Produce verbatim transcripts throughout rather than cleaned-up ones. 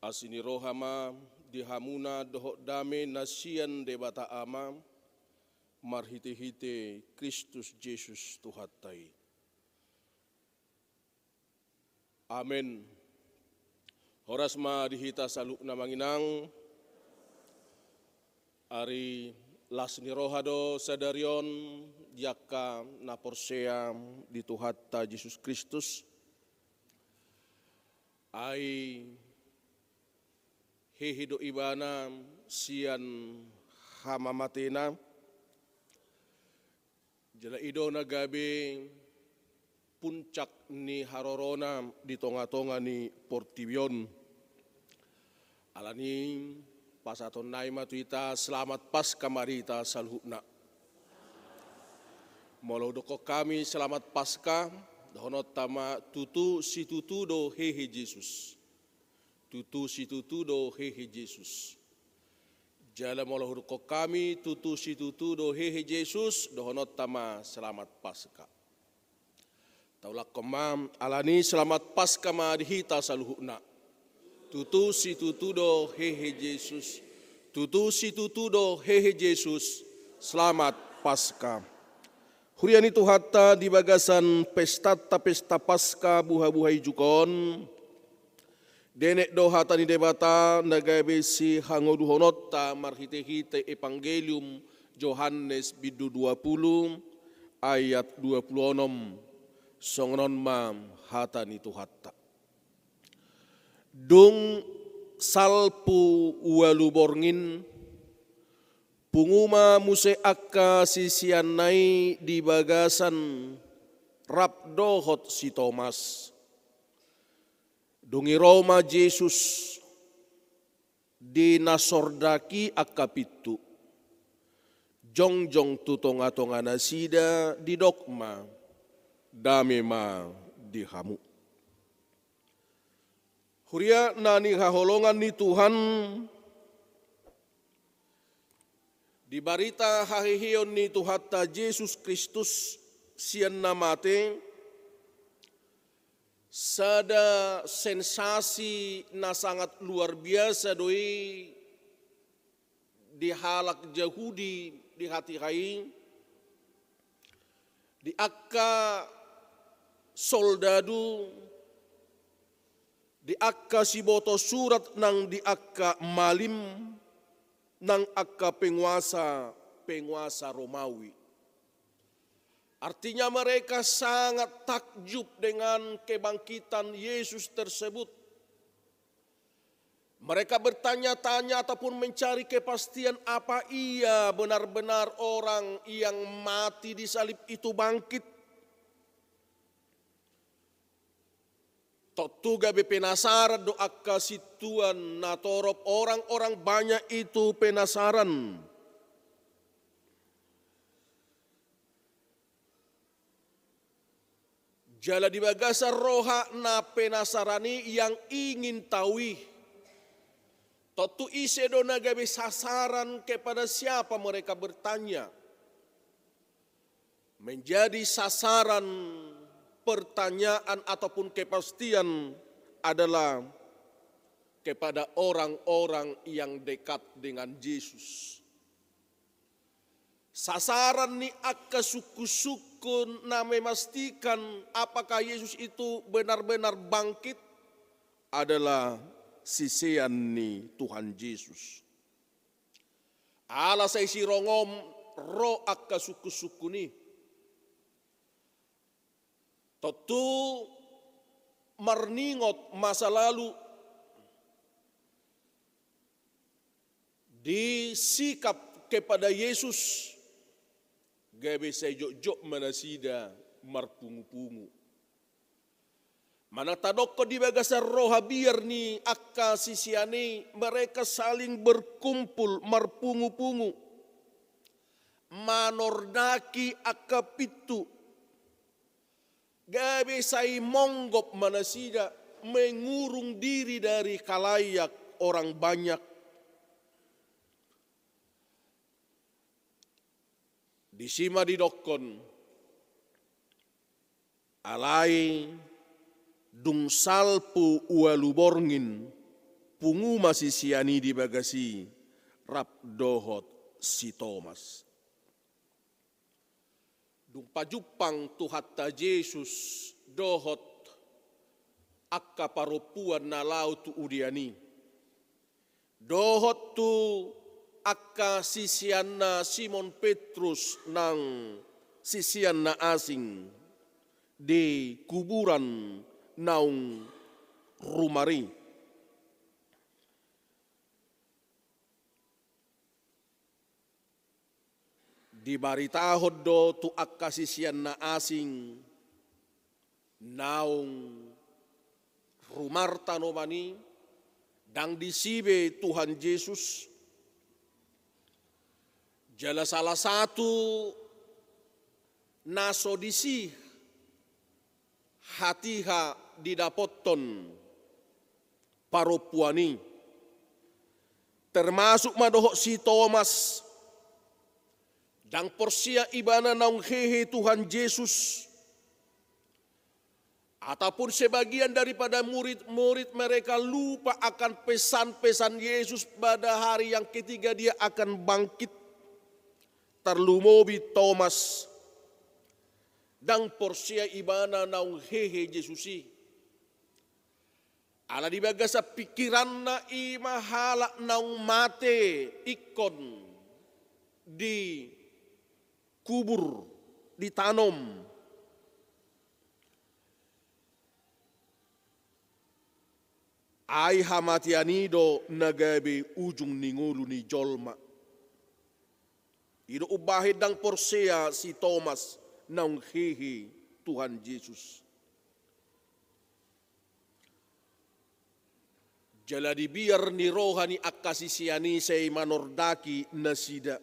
Asi ni roha ma di hamuna dohot dame na sian Debata Ama, marhite-hite Kristus Jesus Tuhanta i. Amen. Horas ma di hita saluhutna, amang inang. Ari las ni roha do sadari on di angka na porsea di Tuhanta Jesus Kristus. Ai hehe do ibana sian hamamatena, jala i do na gabe puncak ni harorona di tonga-tonga ni portibi on. Alani i pasahatonnami ma tu hita selamat Paskah ma di hita saluhutna. Molo hudokkon hami selamat Paskah, dohononta ma tutu situtu do hehe Jesus. Tutu situtu do hehe Jesus. Jala molo hudokkon hami tutu situtu do hehe Jesus, dohononta ma selamat Paskah. Taulakhon ma, alani selamat Paskah ma di hita saluhutna. Tutu situtu do hehe Jesus. Tutu situtu do hehe Jesus. Selamat Paskah. Huria ni Tuhanta, di bagasan pestanta, pesta Paskah buha-buha ijuk on, dienet do hata ni Debata na gabe sihangoduhononta marhite-hite Evangelium Johannes bindu dua pulu ayat dua pulu onom. Songon on ma hata ni Tuhanta. Dung salpu ualu borngin, pungu ma muse angka siseanna i di bagasan rap dohot si Tomas. Dung i ro ma Jesus, di na sordak i angka pintu, jongjong tu tonga-tonga nasida, didok ma, dame ma di hamu. Huria na hinaholongan ni Tuhan, di barita haheheon ni Tuhanta Jesus Kristus sian na mate, sada sensasi na sangat luar biasa do i di halak Jahudi di hatiha i, di angka soldadu, di angka siboto surat nang di angka malim, nang angka penguasa, penguasa Romawi. Artinya, mereka sangat takjub dengan kebangkitan Yesus tersebut. Mereka bertanya-tanya ataupun mencari kepastian, apa iya benar-benar orang yang mati di salib itu bangkit? Tontu gabe penasaran do angka sintuan natorop, orang-orang banyak itu penasaran. Jala di bagasan roha na penasaran i, yang ingin tahu i. Tontu ise do na gabe sasaran, kepada siapa mereka bertanya. Menjadi sasaran pertanyaan ataupun kepastian adalah kepada orang-orang yang dekat dengan Yesus. Sasaran ni angka sungkun-sungkun na memastikan apakah Yesus itu benar-benar bangkit adalah sisean ni Tuhan Yesus. Ala sai sirongohon ro angka sungkun-sungkun i. Tontu marningot masa lalu di sikap kepada Yesus, gabe sai jotjot ma nasida marpungu-pungu. Manang tadokkon di bagasan roha biar ni angka sisean i, mereka saling berkumpul, marpungu-pungu, manordaki angka pintu. Gabe sai monggop ma nasida, mengurung diri dari khalayak, orang banyak. Disi ma didokkon, alai dung salpu ualu borngin, Pungu ma sisean i di bagas i rap dohot si Tomas. Dung pajumpang Tuhanta Jesus dohot angka parompuan na laho tu udean i, dohot tu angka siseanna Simon Petrus nang sisean na asing di kuburan naung rumar i. Dibaritahon do tu angka sisean na asing naung rumar tanoman i, ndang disi be Tuhan Jesus. Jala salah satu na so disi hatiha didapothon parompuan i, termasuk ma dohot si Tomas, ndang porsea ibana naung hehe Tuhan Jesus. Ataupun sebagian daripada murid-murid mereka lupa akan pesan-pesan Yesus pada hari yang ketiga dia akan bangkit. Tarlumobi Tomas, ndang porsea ibana naung hehe Jesus i. Ala di bagasan pikiranna i ma halak naung mate ingkon dikubur, ditanom. Ai hamatean i do na gabe ujung ni ngolu ni jolma. I do umbahen ndang porsea si Tomas naung hehe Tuhan Jesus. Jala di biar ni roha ni angka sisean i sai manordaki nasida.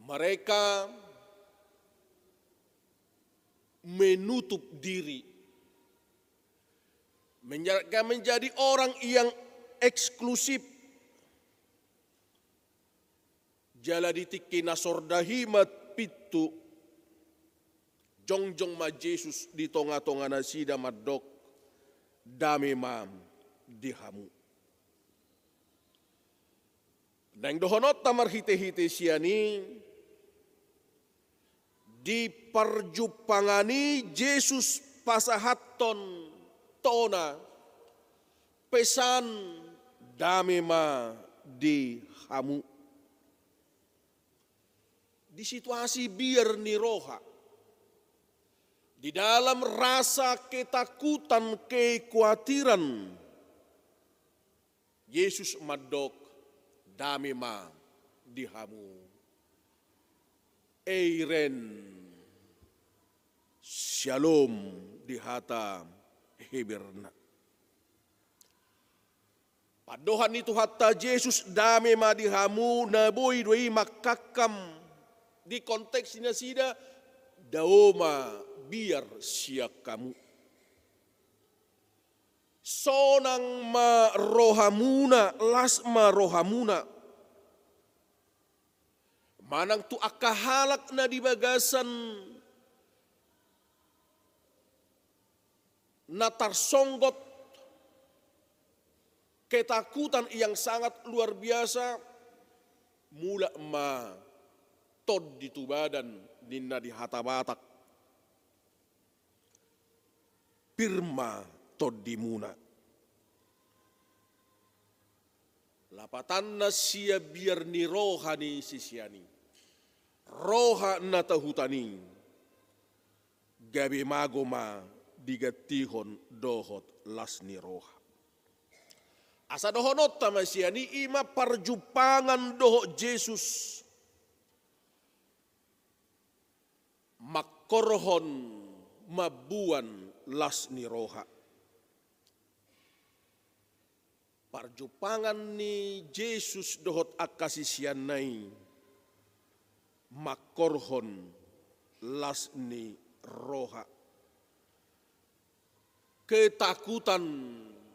Mereka menutup diri. Menja-, menjadi orang yang eksklusif. Jala di tingki na sordah i ma pintu, jongjong ma Jesus di tonga-tonga nasida mandok, dame ma di hamu. Naeng dohononta marhite-hite sian i, di parjumpangan i Jesus pasahathon tona, pesan, dame ma di hamu. Di situasi biar ni roha, di dalam rasa ketakutan, kekuatiran, Jesus mandok, dame ma di hamu. Eiren, syalom di hata Heberna. Pandohan ni Tuhanta Jesus, dame ma di hamu, na boi do i mangkangkam di konteks ni nasida, dao ma biar sian hamu. Sonang ma rohamuna, las ma rohamuna. Manang tu angka halak na di bagasan na tarsonggot ketakutan yang sangat luar biasa, mulak ma tondi tu badan, ninna di hata Batak. Pir ma tondimuna. Lapatanna sian biar ni roha ni sisean i, roha na tahutan i, gabe mago ma digantihon dohot las ni roha. Asa dohononta ma sian i, i ma parjumpangan dohot Jesus mangkorhon mamboan las ni roha. Parjumpangan ni Jesus dohot angka siseanna i mangkorhon las ni roha. Ketakutan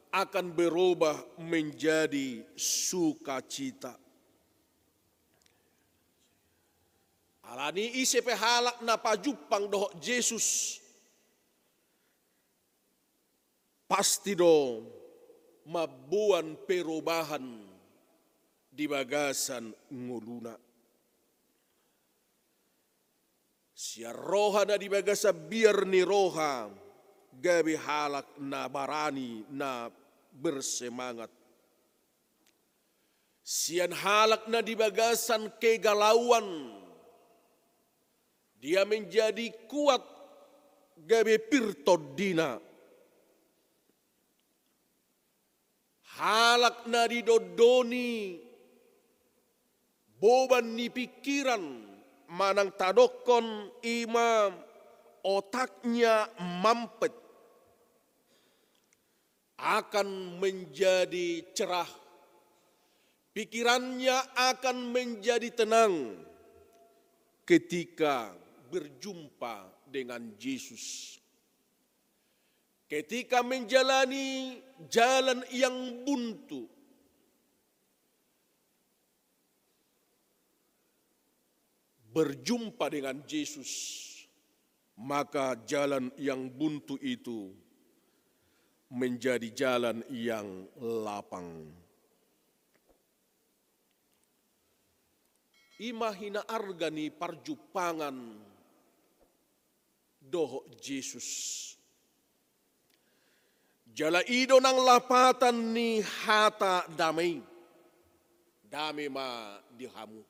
akan berubah menjadi sukacita. Alani i ise pe halak na pajumpang dohot Jesus, pasti do mamboan perubahan di bagasan ngoluna. Sian roha na di bagasan biar ni roha, gabe halak na barani, na bersemangat. Sian halak na di bagasan kegalauan, dia menjadi kuat, gabe pir tondina. Halak na didondoni boban ni pingkiran, manang tadokkon i ma otaknya mampet, akan menjadi cerah. Pikirannya akan menjadi tenang ketika berjumpa dengan Yesus. Ketika menjalani jalan yang buntu, berjumpa dengan Yesus, maka jalan yang buntu itu menjadi jalan yang lapang. I ma hinaarga ni parjumpangan dohot Jesus. Jala i do nang lapatan ni hata dame i. Dame ma di hamu.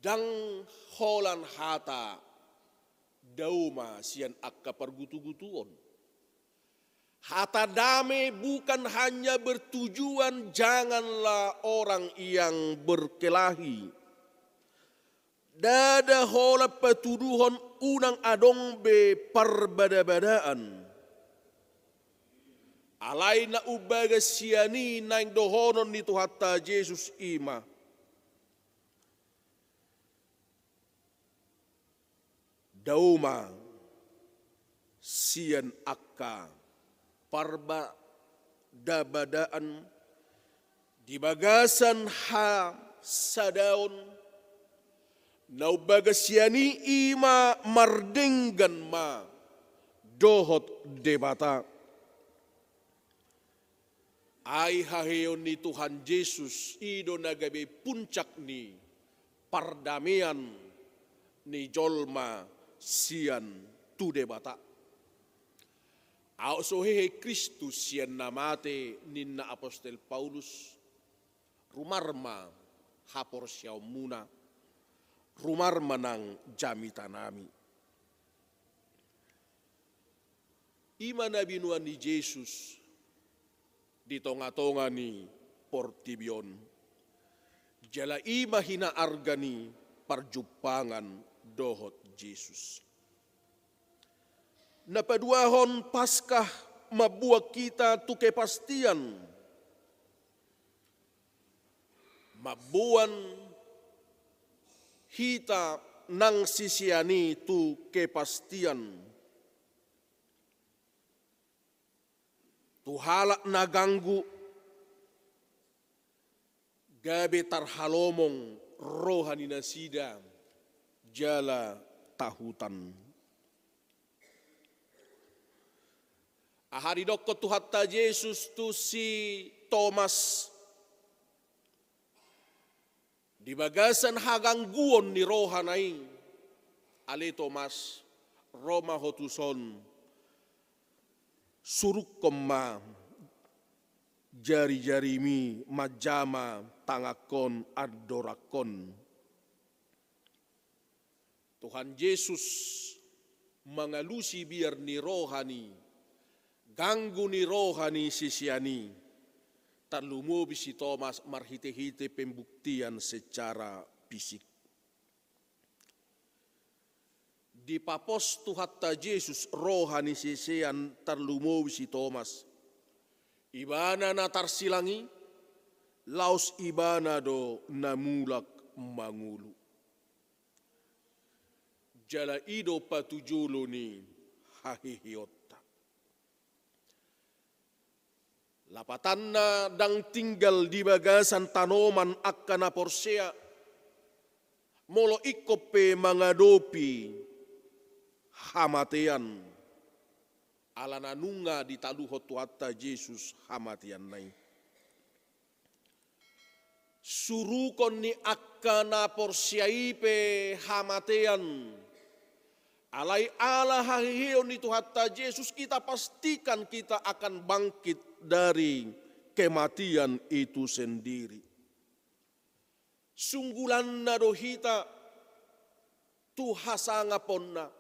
Ndang holan hata dao ma sian angka pargutugutuon. Hata dame bukan hanya bertujuan janganlah orang yang berkelahi. Ndada holan patuduhon unang adong be parbadabadaan. Alai na umbagas sian i naeng dohonon ni Tuhanta Jesus i ma: Dao ma sian angka parbadabadaan di bagasan hasadaon, na umbagas sian i i ma mardenggan ma dohot Debata. Ai haheheon ni Tuhan Jesus i do na gabe puncak ni pardamean ni jolma sian tu Debata. Aut so hehe Kristus sian na mate, ninna apostel Paulus, rumar ma haporseaonmuna, rumar ma nang jamitanami. I ma na binoan ni Jesus di tongatonga ni portibi on. Jala i ma hinaarga ni parjumpangan dohot Jesus. Na paduahon, Paskah mamboan hita tu kepastian. Mamboan hita nang sisean i tu kepastian. Tu halak na ganggu, gabe tarhalomong roha ni nasida jala tahutan. Aha didokkon Tuhanta Jesus tu si Tomas di bagasan hagangguon ni rohana i? Ale Tomas, ro ma ho tuson, surukkon ma jarijarimi manjama tangankon andorangkon. Tuhan Jesus mangalusi biar ni roha ni, ganggu ni roha ni sisean i, tarlumobi si Tomas marhitehite pembuktian secara fisik. Dipapos Tuhanta Jesus roha ni sisean tarlumobi si Tomas. Ibana na tarsilang i, laos ibana do na mulak mangolu. Jala i do patujolo ni haheheonta. Lapatanna ndang tinggal di bagasan tanoman angka na porsea, molo ingkon pe mangadopi hamatean. Alana nunga ditaluhon Tuhanta Jesus hamateanna i. Surukon ni angka na porsea i pe hamatean. Alai ala haheheon ni Tuhanta Jesus, kita pastikan kita akan bangkit dari kematian itu sendiri. Sunggulanna do hita tu hasangaponna.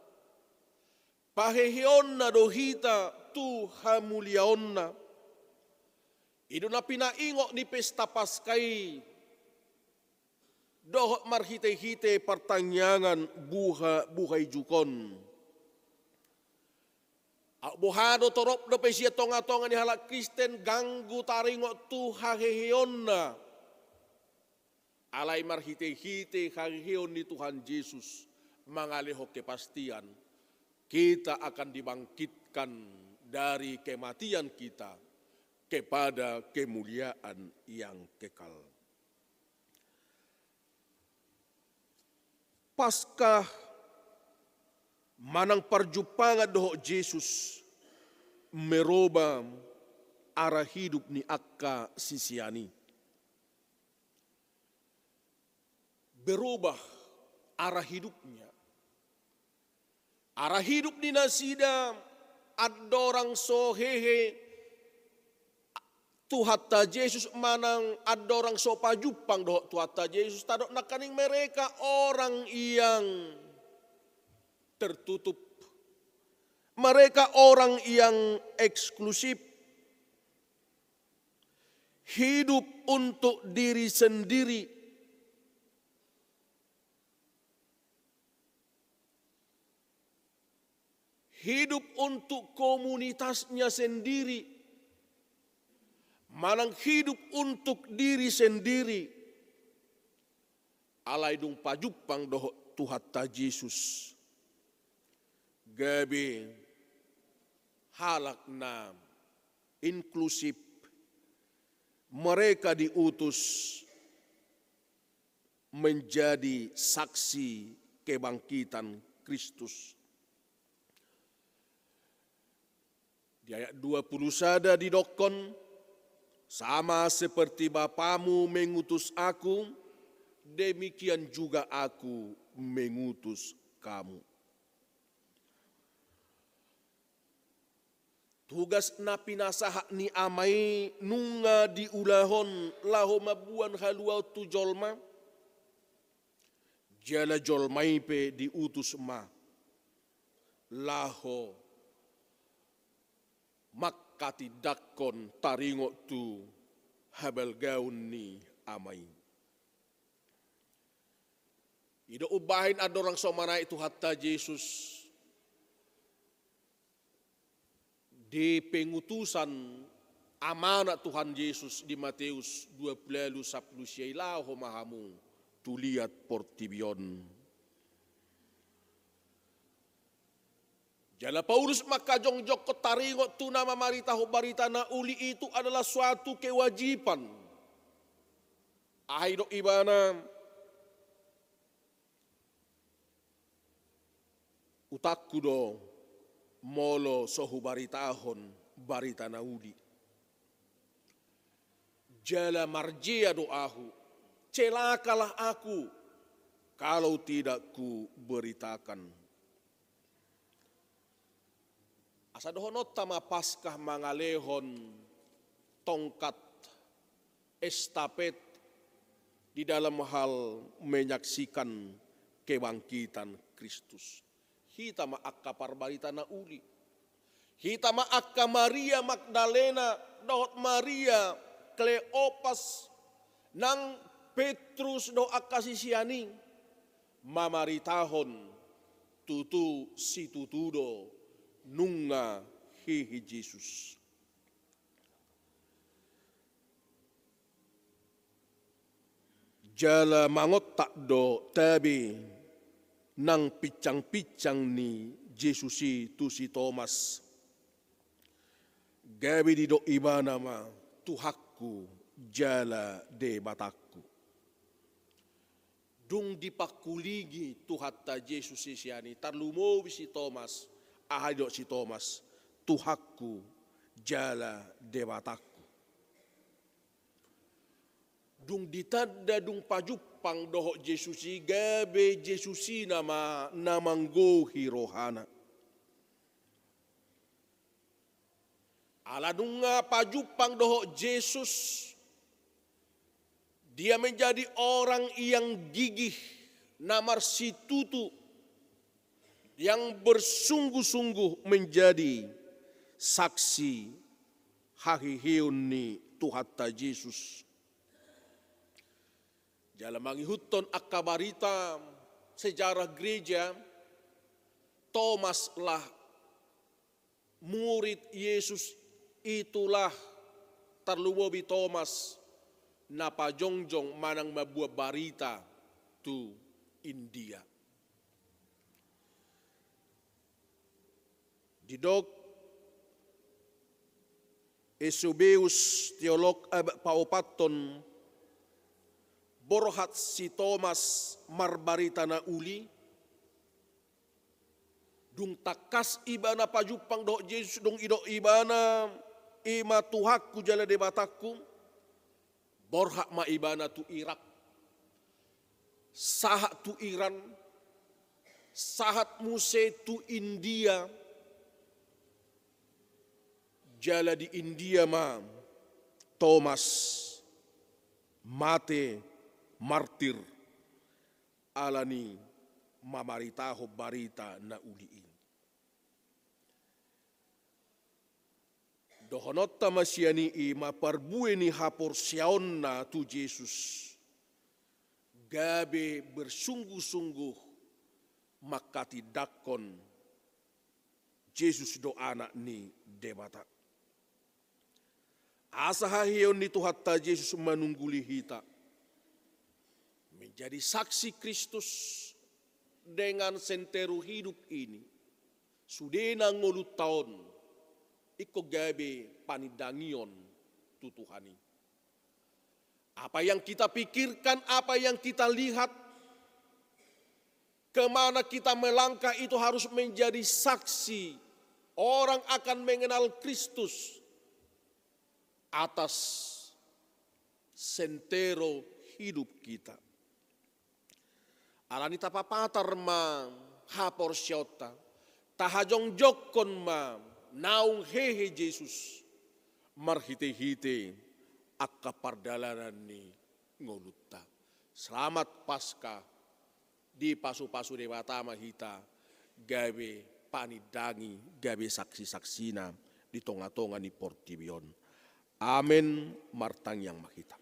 Paheheonna do hita tu hamuliaonna. I do na pinaingot ni pesta Paska i dohot marhitehite partangiangan buha, buhai jukon. Au boha do torop dope sian tongatonga ni halak Kristen ganggu taringot tu haheheonna. Alai marhitehite haheheon ni Tuhan Jesus mangalehon kepastian, kita akan dibangkitkan dari kematian kita kepada kemuliaan yang kekal. Paska manang parjumpangan dohot Jesus merubah arah hidup ni angka sisean i. Berubah arah hidupnya. Arah hidup ni nasida andorang so hehe Tuhanta Jesus manang andorang so pajumpang dohot Tuhanta Jesus, tadok nangkaning mereka orang yang tertutup. Mereka orang yang eksklusif. Hidup untuk diri sendiri. Hidup untuk komunitasnya sendiri. Manang hidup untuk diri sendiri. Alai dung pajumpang dohot Tuhanta Jesus, gabe halak na inklusif, mereka diutus menjadi saksi kebangkitan Kristus. Di ayat dua puluh sada didokkon, "Sama seperti Bapamu mengutus Aku, demikian juga Aku mengutus kamu." Tugas na pinasahat ni Ama i nunga diulahon laho mamboan haluaon tu jolma. Jala jolma i pe diutus ma laho manghatindanghon taringot tu habalgaon ni Ama i. I do umbahen andorang so manaek Tuhanta Jesus di pengutusan Amana Tuhan Jesus di Mateus dua pulu ualu sapulu sia i, "Laho ma hamu tu liat portibi on." Jala Paulus manghajongjongkon taringot tu na mamaritahon barita na uli, itu adalah suatu kewajiban. Aha didok ibana? Utangku do molo so hubaritahon barita na uli. Jala marjea do ahu, celakalah aku, kalau tidak kuberitakan. Asa dohononta ma Paskah mangalehon tongkat estafet di dalam hal menyaksikan kebangkitan Kristus. Hita ma angka parbarita na uli. Hita ma angka Maria Magdalena dohot Maria Kleopas nang Petrus dohot angka sisean i mamaritahon tutu situtu do nunga hehe Jesus. Jala mangontak do tabe nang pinsangpinsang ni Jesus i tu si Tomas. Gabe didok ibana ma, "Tuhanku jala Debatangku." Dung dipangkulingi Tuhanta Jesus sisean i, tarlumobi si Tomas, aha didok si Tomas? Tuhanku jala Debatangku. Dung ditanda, dung pajumpang dohot Jesus i, gabe Jesus i nama na manggohi rohana. Ala nunga pajumpang dohot Jesus, dia menjadi orang yang gigih, na marsitutu, yang bersungguh-sungguh menjadi saksi haheheon ni Tuhanta Jesus. Jala mangihuthon angka barita sejarah gereja, Tomaslah murid Jesus, itulah tarlumobi Tomas na pajongjong manang mamboan barita tu India. Didok Eusebius, teolog abad paopathon, borhat si Tomas marbarita na uli, dung tangkas ibana pajumpang dohot Jesus, dung didok ibana, "I ma Tuhanku jala Debatangku," borhat ma ibana tu Irak, sahat tu Iran, sahat muse tu India, jala di India ma Tomas mate martir, ala ni mamaritahon barita na uli i. Dohononta ma sian i, i ma parbue ni haporseaonna tu Jesus, gabe bersungguh-sungguh manghatindanghon Jesus do Anak ni Debata. Asa haheheon ni Tuhanta Jesus manungguli hita menjadi saksi Kristus dengan sentero hidup ini, sudena ngolunta on ingkon gabe panindangion tu Tuhan i. Apa yang kita pikirkan, apa yang kita lihat, ke mana kita melangkah, itu harus menjadi saksi. Orang akan mengenal Kristus atas sentero hidup kita. Ala ni i tapapatar ma haporseaonta, tahajongjongkon ma naung hehe Jesus marhite-hite angka pardalanan ni ngolunta. Selamat Paskah, dipasu-pasu Debata ma hita gabe panindangi, gabe saksi-saksina di tonga-tonga ni portibi on. Amen. Martangiang ma hita.